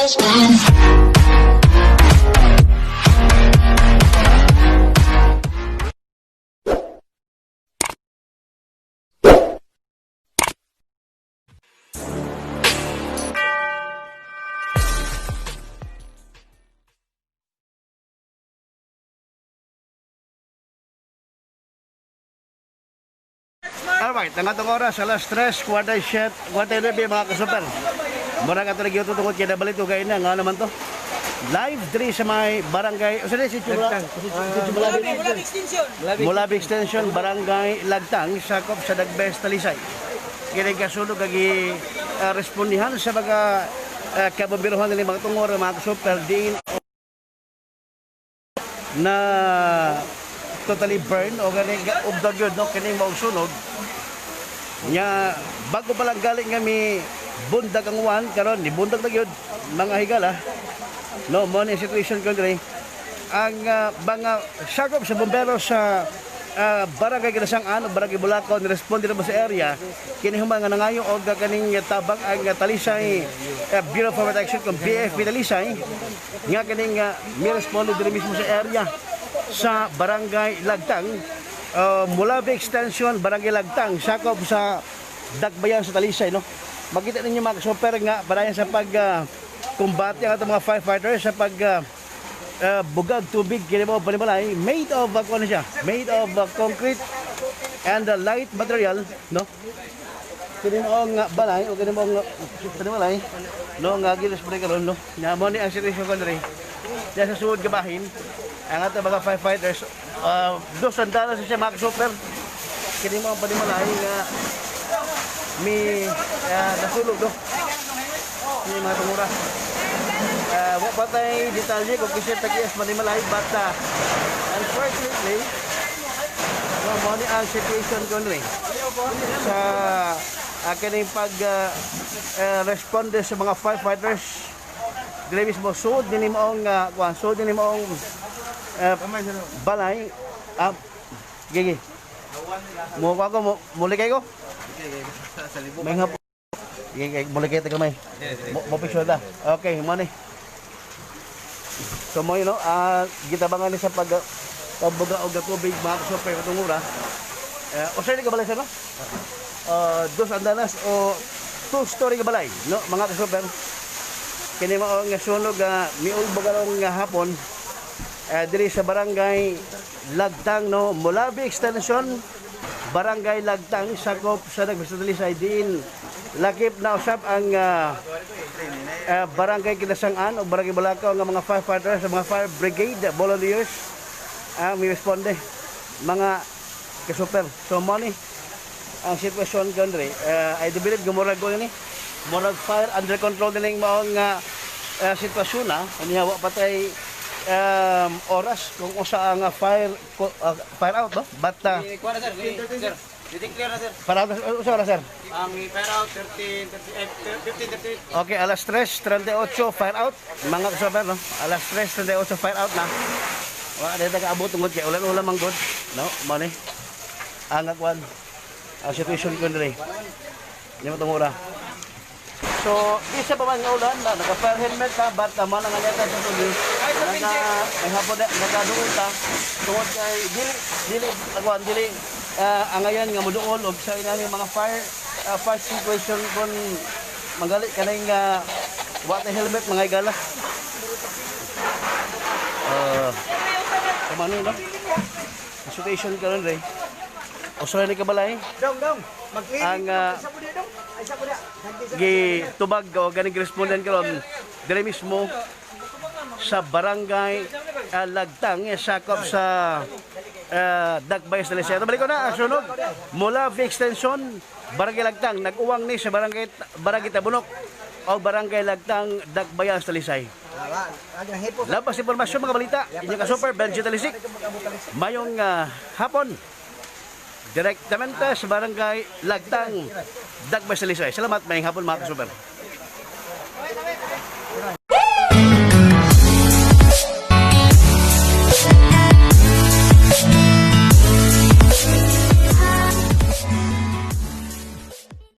Alright, ang atong oras, alas 3:47, 49, mga kasuper. Mura ka talaga ito tungkol kay Dabalito kayo na, nga naman to. Live 3 sa may barangay, o saan si Chula? Mulabi Extension. Mulabi Extension, Barangay Lagtang, sakop sa Dagbes, Talisay. Kini kasunog agi respondihan sa mga kabombiruhan nila mga tungor, mga kasuper, diin na totally burn o ganing ugdog yun, no? Kining maong sunog. Nya bago pa lang galing nga mi bundag ang uwan karon ni bundag na gyud mga higala. No, mo ni situation ko diri. Ang mga sakop sa bombero sa Barangay Kinasangan o Barangay Bulacau ni responde na sa area kini human nga nangayo og kaning tabang ang Talisay Bureau for Protection kung BFP Talisay nga kaning mi responde diri mismo sa area sa Barangay Lagtang, Mulabi Extension, Barangay Lagtang, sakop sa Dakbayan sa Talisay, no? Makita ninyo mga super nga padayon sa pag kumbate ang atong mga firefighters sa pag bugag tubig kini mo panimalay made of ano siya? Made of concrete and light material, no? Kini mo ang balay o kini mo ang panimalay, no, nga gilis pa karon, no? Nya mo ni ang situation ko diri. Diyan sa suod gabahin ang atong mga firefighters, dos sandala sa siya mga super. Kini mo ang panimalay nga mi nasulog, no? Kini mga tungura. Wa pa tay detalye kung kinsa tag-ias panimalay, but unfortunately, no, mo ni ang situation ko diri sa kining pag responde sa mga firefighters diri mismo suod dinhi maong kuan, suod dinhi maong balay. Gigi. Mo ko mo muli kay ko. May nga po. Gigi, muli kay tagamay. Mo picture ta. Okay, mo ni. So mo no, gitabangan ni sa pag pagbuga og tubig mga super katungura. Usa ni ka balay sir, no? Dos andanas o two-story ka balay, no, mga kasuper. Kini mao nga sunog miulbog karong nga hapon diri sa Barangay Lagtang, no, Mulabi Extension, Barangay Lagtang, sakop sa Dagbes Talisay, diin lakip na usab ang Barangay Kinasangan o Barangay Bulacau nga mga firefighters, mga fire brigade volunteers ang mi responde mga kasuper. So mo ni ang sitwasyon ko diri. I do believe gumurag ko ni murag fire under control niling maong sitwasyon na niya wa patay oras kung usa ang fire fire out, no, but Kuha na sir. Sir, declare na sir. Fire out usa oras, sir? Ang fire out 13, 15, 38. Okay, alas 3:38 fire out mga kasuper, no, alas 3:38 fire out na. Wa na kaabot tungod kay ulan-ulan man gud, no? Mo ni ang akwan ang situation ko diri ni mo tungura. So, isa pa man nga ulan, na, naka-fire helmet ka, but man ang aleta sa tubig. Naka, may hapon na, nakaduol ta. Tungod kay, dili, dili, agwan, dili, angayan nga muduol, og sa inani mga fire, fire situation kung magali ka na yung wa na helmet, mga igala. Kumano, no? Ang situation ka ron, Ray. Usuray ni kabalay. Dong, dong. Mag-clinic. Ang, Isa po niya, dong. Ay, isa po niya. Gitubag o ganing respondan karon dire mismo sa Barangay Lagtang, sakop sa Dakbay sa Talisay. Balik ko na ang sunog mula V Extension, Barangay Lagtang, nag-uwang ni sa Barangay Tabunok o Barangay Lagtang, Dakbayan sa Talisay. Labas impormasyon mga balita, inyong ka-super Benji Talisik. Mayong hapon, direktamente sa Barangay Lagtang, Dakbay sa Talisay. Salamat, mayong hapon mga ka-super.